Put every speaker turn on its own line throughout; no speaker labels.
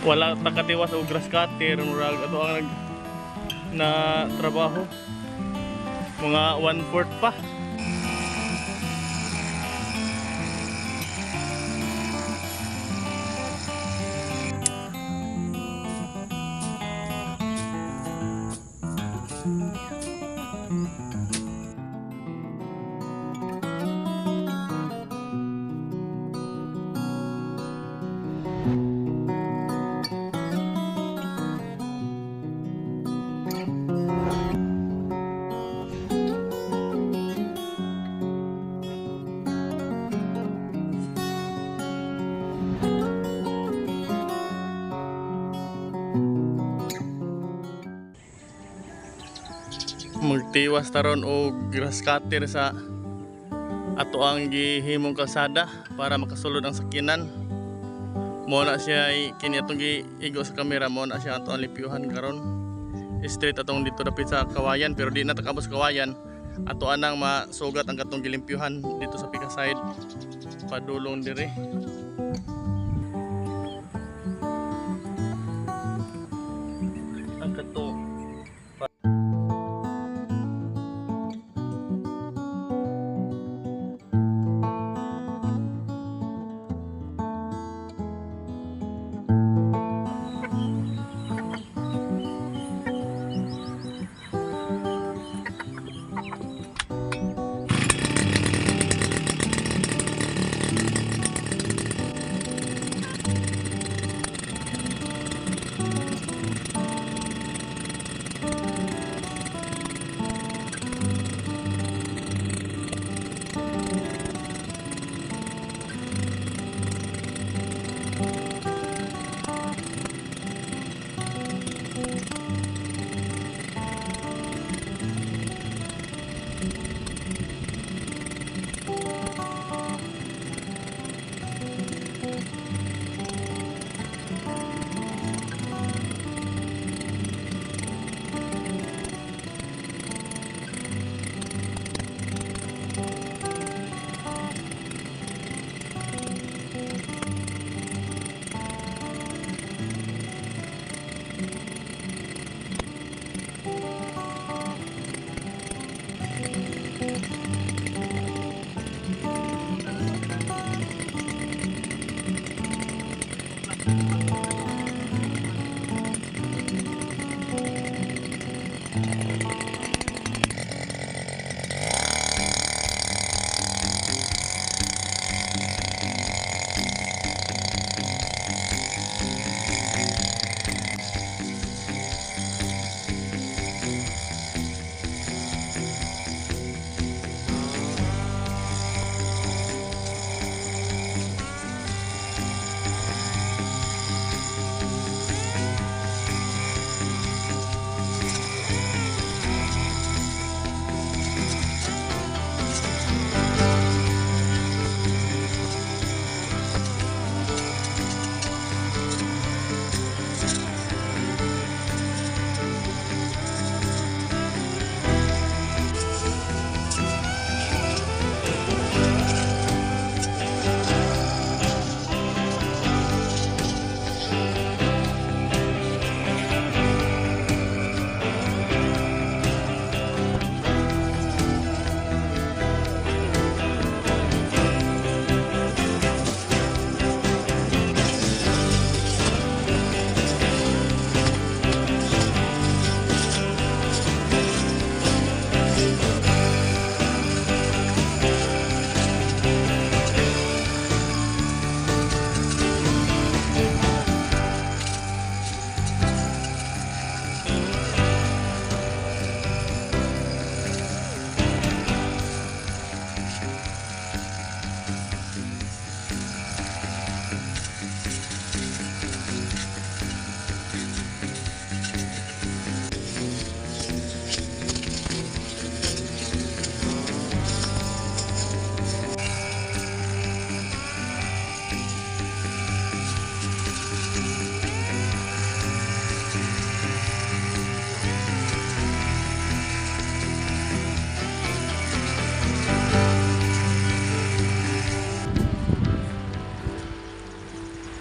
Wala ta katiwas og grass cutter, murag ato ang nag na trabaho. Mga 1/4 pa. Magtiwas taron og grass cutter sa ato ang gihimong kalsada para makasulod ang sakyanan. Mo na siya kini atong giigo sa kamera, mo na siya ato ang limpyuhan karon. Straight atong dito dapit sa kawayan, pero di na takabos kawayan. Ato anang masugat ang katong gilimpyuhan dito sa pika side padulong diri. Ang katong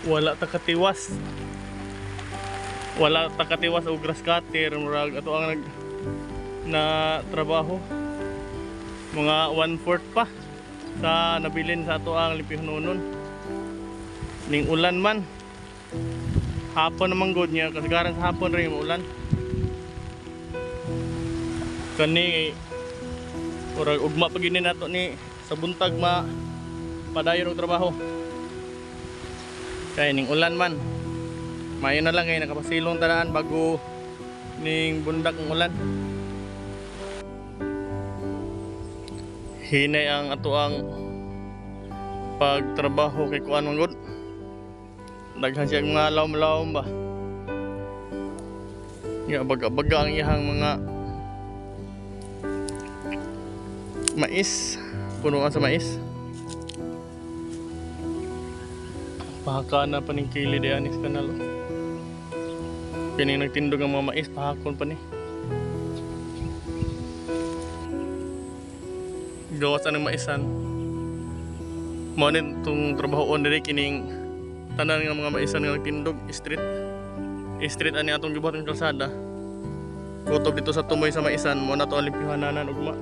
wala ta katiwas. Wala ta katiwas og grass cutter, murag ato ang nag na trabaho mga 1/4 pa sa nabilin sa ato ang limpyuhonon. Ning ulan man, hapon naman gud niya, kasagaran sa hapon rin ulan. Kani murag ugma pa gini nato ni sa buntag ma padayon og trabaho. Kay ning ulan man, maayo na lang kay nakapasilong tanaan bago ning bundak ang ulan. Hinay ang ato ang pagtrabaho kay kuan man gud. Daghan siya mga lawom-lawom ba. Nga baga-baga ang iyang mga mais, punuan sa mais. Pahaka na pa ning kilid diyan is kanal. Kini nagtindog ang mga mais, pahakon pa ni. Gawas anang maisan. Mao ni itong trabahoon diri, kining tanan nga mga maisan nga nagtindog street. Street ani atong gibuhat ng kalsada. Kutob dito sa tumoy sa maisan, mo na to ang limpyuhananan ugma.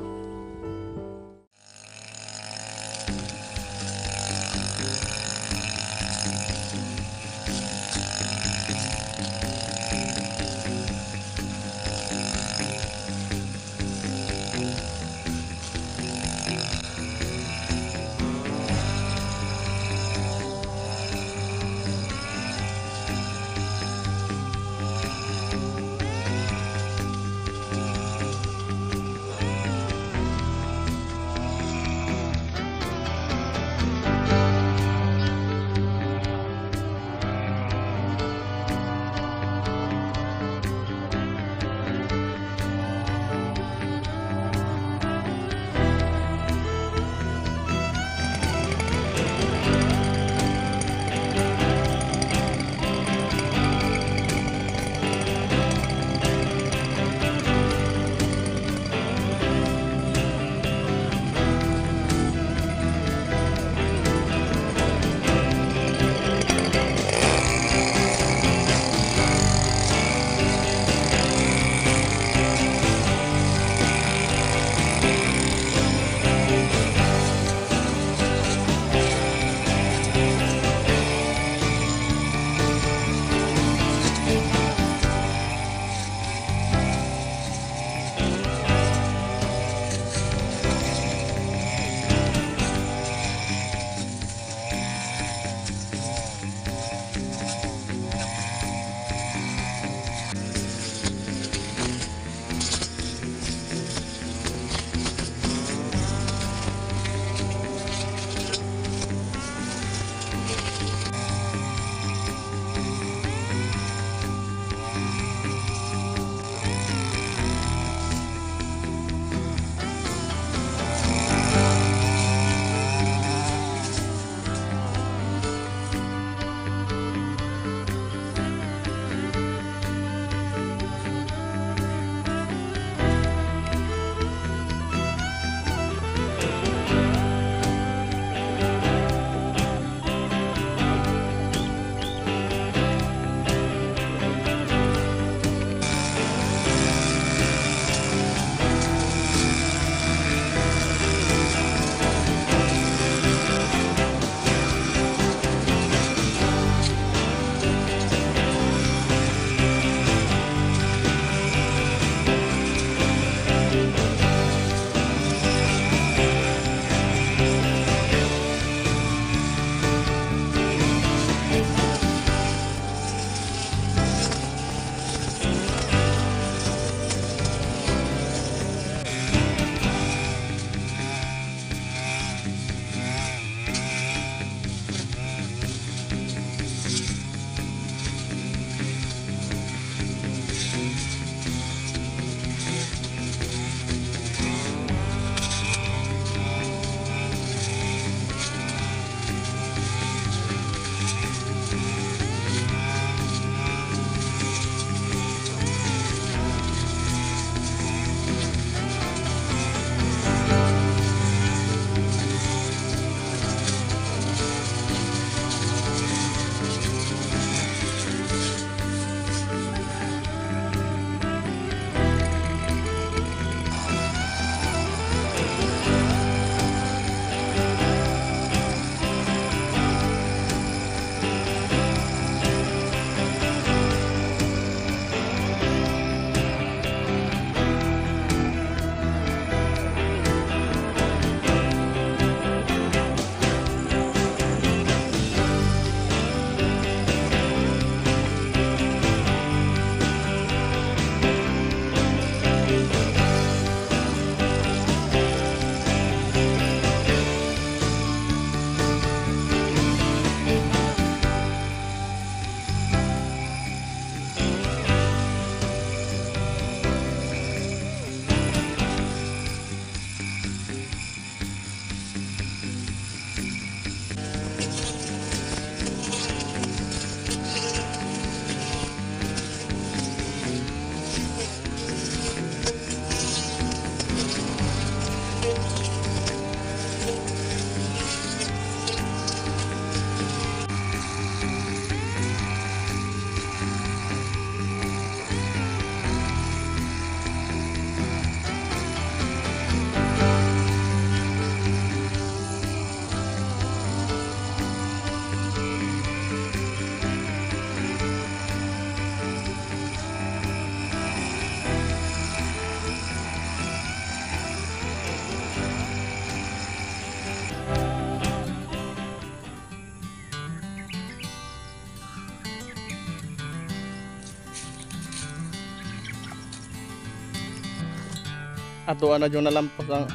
Ato ana jud nalampas ang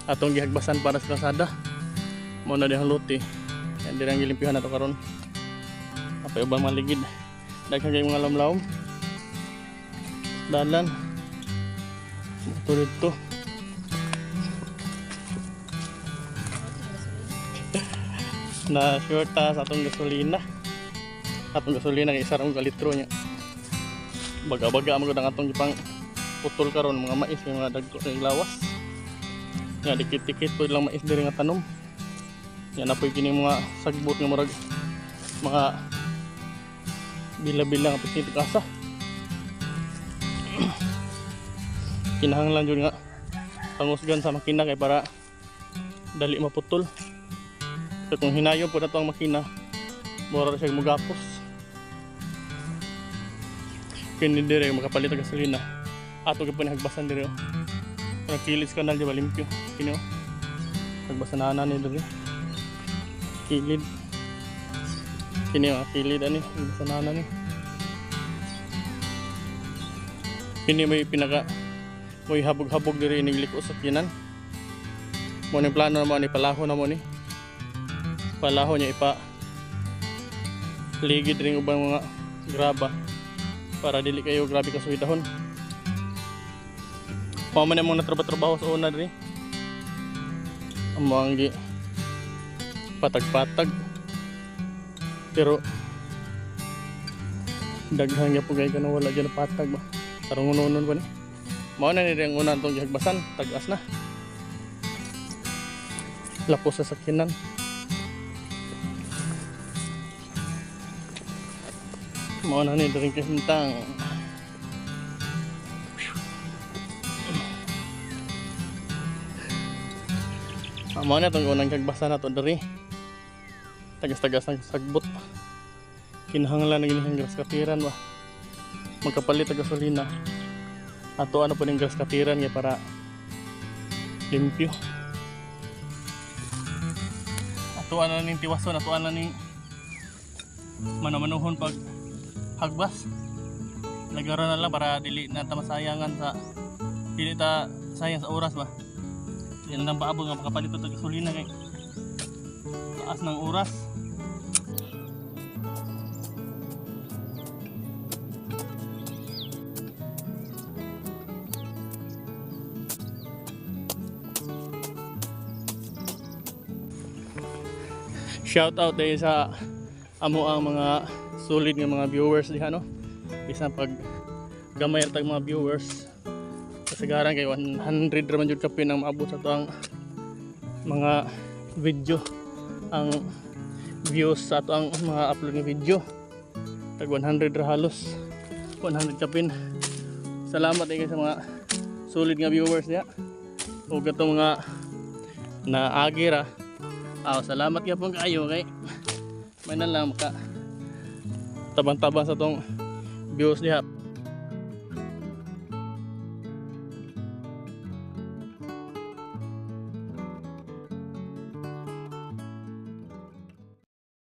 atong gihagbasan para sa kalsada. Mao na dihang lote. Yan diri ang gilimpihan nato karon. Apay ubang maligid. Daghan kay mga lamlawm. Dalan. Ito dito. Na short ta sa atong gasolina. Atong gasolina kay isa ra ka litro niya. Baga-baga man gud ang atong gipang putol karon mga mais kay mga dagko kay lawas. Nga dikit-dikit pud lang mais diri nga tanom. Yan na po'y kini mga sagbot nga murag mga bila-bila nga pagtitik asa. Kinahanglan jud nga pangusgan sa makina kay para dali maputol. So kung hinayon po na to ang makina, mura siya mugapos. Kini dire makapalit og gasolina. Ato gyud po ni hagbasan dire oh. Ang kilid sa kanal di ba limpyo. Kini oh. Hagbasan na ni dire. Kilid. Kini oh, kilid ani, hagbasan na ni. Kini may pinaka may habog-habog dire ining liko sa kinan. Mo ni plano na mo ni palaho na mo ni. Palaho niya ipa ligid ring ubang mga graba para dili kayo grabe kasuwidahon. Mao man among natrabaho sa una diri. Amo ang gi patag-patag. Pero daghan gyud po kay kano wala gyud patag ba. Tarong unonon pa ni. Mao na ni ang una atong gihagbasan, tag-as na. Lapos sa sakyanan. Mao na ni diri kahimtang. Mao na itong unang gihagbasan nato diri. Tagas-tagas ang sagbot. Kinahanglan na gini ang grass katiran ba. Magkapalit og gasolina. Ato ano po ning grass katiran nga para limpyo. Ato ano ning tiwason, ato ano ning manamanuhon pag hagbas. Lagaran na lang para dili na ta masayangan sa dili ta sayang sa oras ba. Di na lang paabot nga makapalit og gasolina kay taas ng oras. Shout out dahil sa amo ang mga solid nga mga viewers diha no. Bisan pag gamay ra tag mga viewers, kasagaran kay 100 ra man jud kapin ang maabot sa tuang mga video, ang views sa atoang mga upload nga video. Tag 100 ra halos, 100 kapin. Salamat kay sa mga solid nga viewers diha ug atong mga naagi ra. Salamat gyapon kaayo kay may na lang maka tabang-tabang sa tong views diha.